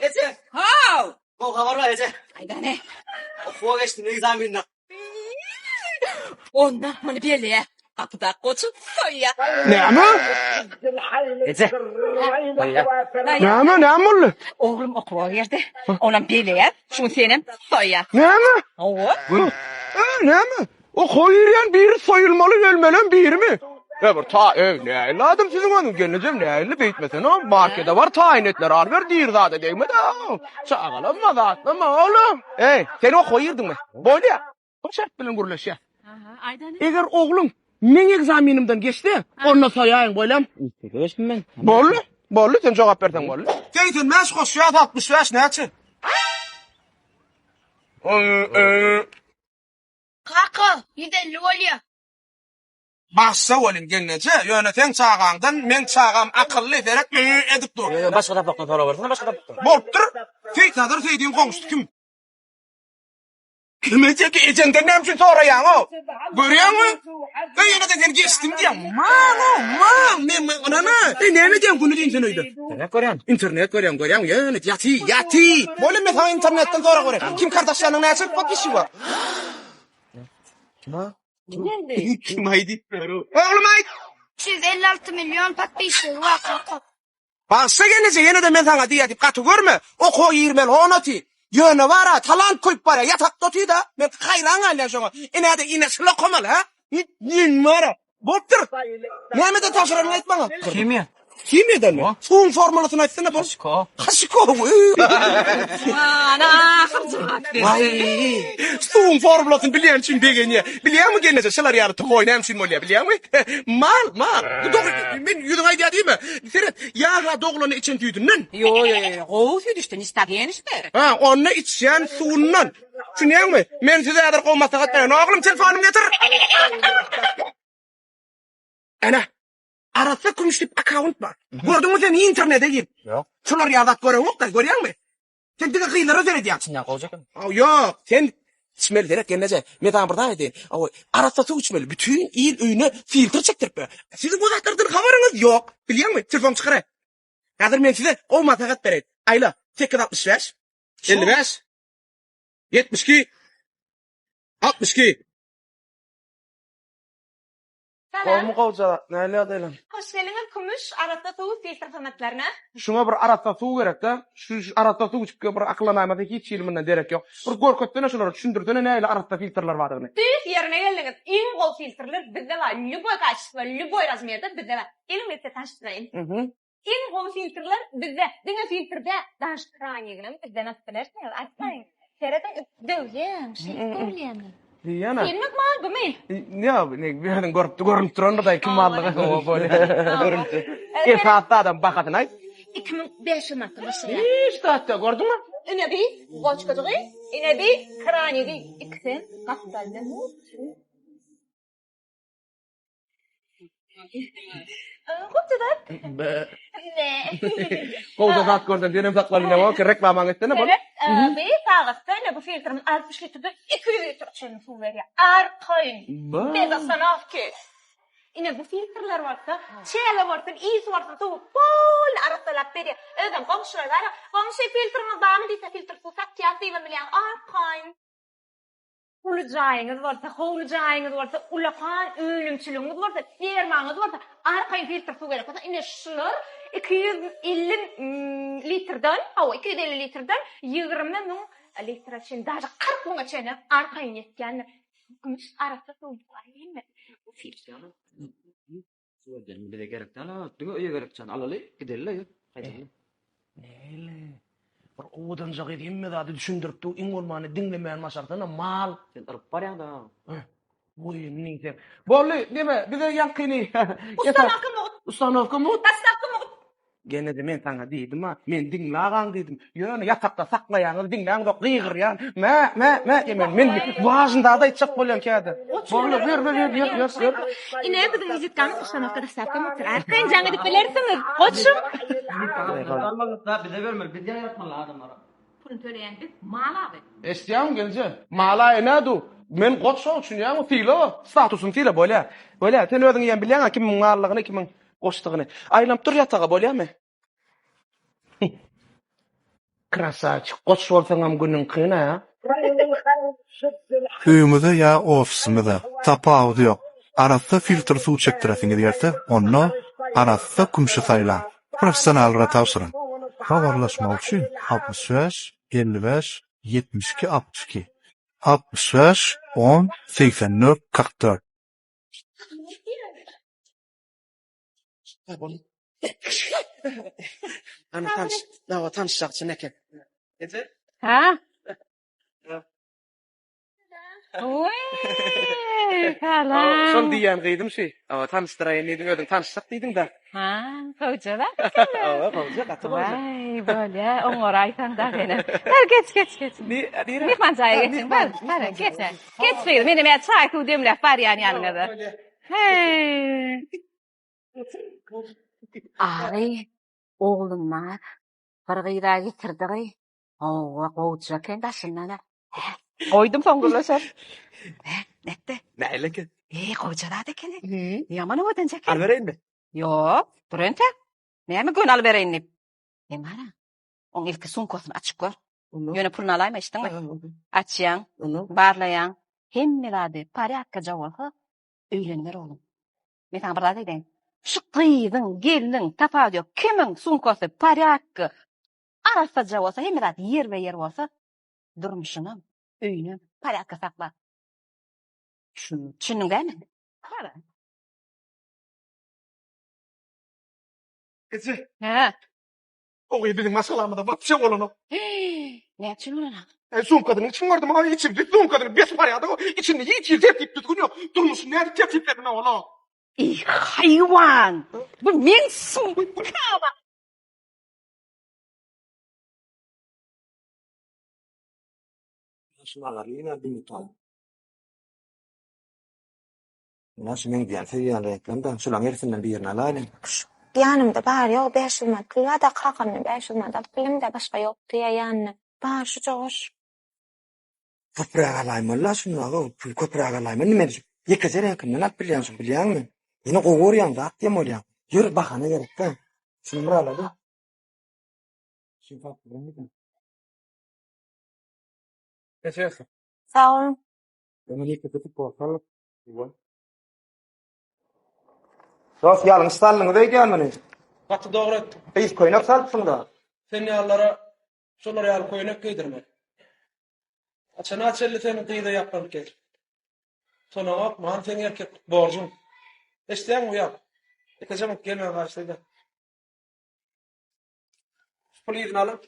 Eje! Haw! Gowy habar bar eje. Aýdany. Okuwa geçdim ekzamenden. Onda muny belleýä. Gapydaky goçy soýýa. Näme? Eje. Soýýa. Näme, näme boldy? Oglum okuwa girdi. Onam belleýä. Şuny senem soýýa. Näme? Hawa. E, näme? Okuwa girýän biri soýulmaly, ölmelem birimi? E, bir ta, e, nähili adam siziň özüňiz, gelnejem, nähili beýtmesene, markete bar, taýyn etler alyber, diri zada degme-de, çagalanma, zatlama, oglum. Eý, sen okuwa girdiňmi? Bolýa. Bir şert bilen gürleşýäs. Aha, aýdany. Eger ogluň meň ekzamenimden geçse, onda soýaýyň, bolýamy? Işe geçdim men. Boldy, boldy, sen jogap berseň boldy. 85 goşýas, 65 näçe? Kaka, 150 bolýa. Bagşa welin gelneje, ýöne seň çagaňdan meň çagam akylly, seret edip dur. Ýöne başga sapakdan sorabersene, başga sapakdan. Bolupdyr. Seýitnazar Seýdiň goňşusy kim? Kim eje, ejeňden näme üçin soraýaň-ow? Görýäňmi? Öý ýene-de sen geçdim diýýäň. Mal-ow, mal, men men ynana. Eý näme edýäň güni sen öýde? Internet görýän. Internet görýäň, görýäň, ýöne ýaty, ýaty. Bolýa men saňa internetden sorag bereýin. Kim Kardashianyň näçe podpisçigi bar? Kim? Kim aýdyp ber? Oglum aýt. 356 million podpisçigi bar kaka. Bagşa gelneje ýene-de men saňa diýýä diýip gaty görme. Okuwa girmeli onaty. Ýöne bar-a talant köýüp barýa ýatakda otyda. Men haýran galýan şoňa. Ine-de ine şul okamaly hä? Ýeň bar-a. Bolupdyr. Nämeden tabşyranyňy aýt maňa. Himiýa. Himiýadanmy? Suwuň formulasyny aýtsana bol. Haşiko. Haşiko. Ana ahyr jogap berdi. Waý. Suwuň formulasyny bilýän üçin begenýä. Bilýäňmi gelneje şular ýaly toý näme üçin bolýar bilýäňmi? Mal, mal. Bu dogry men ýüzüňe aýdýar diýme. Seret, ýa-ha doglany içen süýdünden. Ýo, ýo, ýo, gowy süýt içdi, nistagen içdi. Ha, onda içýän suwundan. Düşünýäňmi? Men size häzir gowy maslahat bereýin. Oglum, telefonymy getir. Ene, arassa kümüş diýip akkaunt bar. Gördüňmi sen internete girip? Ýok. Şular ýaly zat göreňok-da, görýäňmi? Sen diňe gyzlara seredýäň. Içinden gowja eken. Aw, ýok, sen içmeli seret gelneje. Men saňa bir zat aýdaýyn. Aw, arassa suw içmeli. Bütin il öýüne filtr çekdirip ber. Siziň bu zatlardan habaryňyz ýok. Bilýäňmi? Telefon çykaraý. Häzir men size gowy maslahat bereýin. Aýla, 865 55 72 62 Salam. Gowmy gowja zat? Nähili ýagdaýlar? Hoş geldiňiz Kümüş arassa suw filtr hyzmatlaryna. Şuňa bir arassa suw gerekdä. Şu arassa suw içip bir akyllanaýmasa hiç hili mundan derek ýok. Bir görkezsene şulara düşündirsene nähili arassa filtrler bardygyny. Tüýs ýerine geldiňiz. Iň gowy filtrler bizde bar. Lýuboý kaçestwo, lýuboý razmerda bizde bar. Geliň men size tanyşdyraýyn. Iň gowy filtrler bizde. Diňe filtr däl, daş kraniginem bizden alyp bilersiňiz. Aýtmaýyn. Serediň, döwýäň, şeýdip döwülýändir. Diýýän-ä. Senmi mal bumy? Ýok, ne, özüň görüp, görünip durandyr daýy kim mallygy. Hawa, bolýar. Görünip dur. Esasy adam bahasyny aýt. 2500 manatdan başlaýar. Hiç zat ýok, gördüňmi? Ine bi boçkajygy, ine bi kranigi. Ikisem gapdalda mugt. Gowja zat. Gowja zat görsem senem saklan bilemok, reklamaňy etsene bol. Bi sagatda ine bu filtrimiz 60 litrden 200 litre çenli suw berýär. Arkaýyn. Bez ostanowki. Ine bu filtrler bolsa, çäge bolsun, is bolsun, suwy pol arassalap berýär. Özem goňşular bar, goňşy filtriňiz barmy diýse filtr suw satýas diýibem bilýän, arkaýyn. Uly jaýyňyz bolsa, howly jaýyňyz bolsa, ulakan önümçiligiňiz bolsa, fermaňyz bolsa, arkaýyn filtr suw gerek bolsa, ine şular 250 litrden, hawa, 250 litrden 20 müň litre çenli, daže 40 müňe çenli arkaýyn ýetýändir. Kümüş arassa suw bar hemme. Bu filtr. Suw bize gerek däl, diňe öýe gerek jan. Alaly, gideli-le, gaýdaly. Näle? Bir owadanja gyz hemme zady düşündirip dur, iň bolmanda diňlemän başarsana, mal. Sen yryp barýaň-da. Goý, indi sen. Boldy, neme, bize ýaňkyny. Ustanowka mugt. Ustanowka mugt. Daslapky mugt. Gene-de men saňa diýdim-a, meni diňlägaň diýdim. Ýöne ýatakda saklaýaňyz, diňläňzok, gygyrýan. Mä, mä, mä diýmän, men wažny zat aýtjak bolýan käde. Boldy, ber, ber, ber, ber, ber, ber. Ine, biziň wizitkamyz ustanowka daslapky mugtdyr. Arkaýyn jaň edip bilersiňiz, goçum. Bize bermeli, biz ýaýratmaly adamlara. Puluny töleýän biz, mal abi. Eşidýäňmi gelje? Mala ene du. Men goç şoň üçin ýaňy syla, statusyny syla bolýa. Bolýa, sen özüň ýem bilýäň-ä kimiň mallygyny, kimiň goçdugyny. Aýlanyp dur ýataga bolýamy? Krasaçik, goç bolsaňam günüň kyn a. Öýüňize ýa ofisiňize, tapawudy ýok, arassa filtr suw çekdiresiňiz gelse, onda arassa kümşi saýlaň. Professionallara tabşyryň. Habarlaşmak üçin 65 55 72 62 65 10 84 44. Ana tanyş, dawa tanyşjakçy neke. Eje? Ha? Oý, salam. Şol diýýän gyzym şu. Awa tanyşdyraýyn diýdim, özüň tanyşjak diýdiň-dä. Ha, gowja zat. Awa, gowja, gaty gowja. Waý, bolýa, oňaraýsaň da senem. Bar, geç, geç, geç. Nirä? Myhman jaýa geçiň, bar, bar, geç. Geç gyz, menem ä çaý suw demläp barýan ýanyňyza. Heý. Agy, oglum bar. Bir gyz-a getirdi. Hawa, gowja eken daşyndan-a. Hä? Goýdum soň gürleşeris. Hä, nätdi? Nähili eken? Eý, gowja zat ekeni. Ýaman owadanja eken. Alybereýinmi? Ýok, dur entek. Näme göni alybereýin diýip. Sen gara, oň ilki sumkasyny açyp gör. Ýöne puluny alaýma, eşitdiňmi? Açýaň, barlaýaň. Hemme zady porýadkaja bolsa, öýleniber oglum. Men saňa bir zat aýdaýyn. Şu gyzyň, gelniň, tapawudy ýok, kimiň sumkasy porýadka, arassaja bolsa, hemme zat ýerbe-ýer bolsa, durmuşynam, öýünem porýadka saklar. Düşündiň dälmi? Gara. Eje. Hä? O gyz biziň maşgalamyza wapşe bolanok. Näme üçin bolanok? E, sumkasynyň içini gördüm, a içi sumkasyny bes barýady, içinde hiç hili tertip düzgün ýok. Durmuşyny nädip tertiplesin ol? Eý, haýwan! Bu meň sumkam! Ynha şu meň diýýän söýýän reňklerim-dä. Şulaň hersinden birini alaýlyň. Ýanymda bary ýogy 500 manat pul barda kakamdan 500 manat alyp bildim-dä başga ýok diýýä ýanynda. Bar şuja goş. Köpräk alaýmaly-la şunda aga, pul köpräk alaýmaly. Indi men şu ýekeje reňkinden alyp bilýän şuny bilýäňmi? Ýene gowy görýän zat diýen bolýaň. Ýör bahana gerek-dä. Şuny bir alaly. Şuny tapyp bilemizmi? Geçersin. Sag boluň. Öňe ýekeje futbolka alyp. Dos ýalňyş saldyňyz öýdýän muny. Gaty dogry etdiň. Gyz köýnek salypsyň-da. Sen ýalylara şolar ýaly köýnek geýdirmeli. Haçana çenli sen gyza ýaplanyp gez. Utanagokmy, hany seň erkeklik borjuň. Eşidýäňmi uýam? Ýekeje mugt gelmän garşyda. Şu puly yzyna alyň.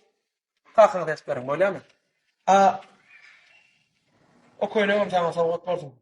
Kakaňyza eltip beriň, bolýamy? A o köýnegem saňa sowgat bolsun.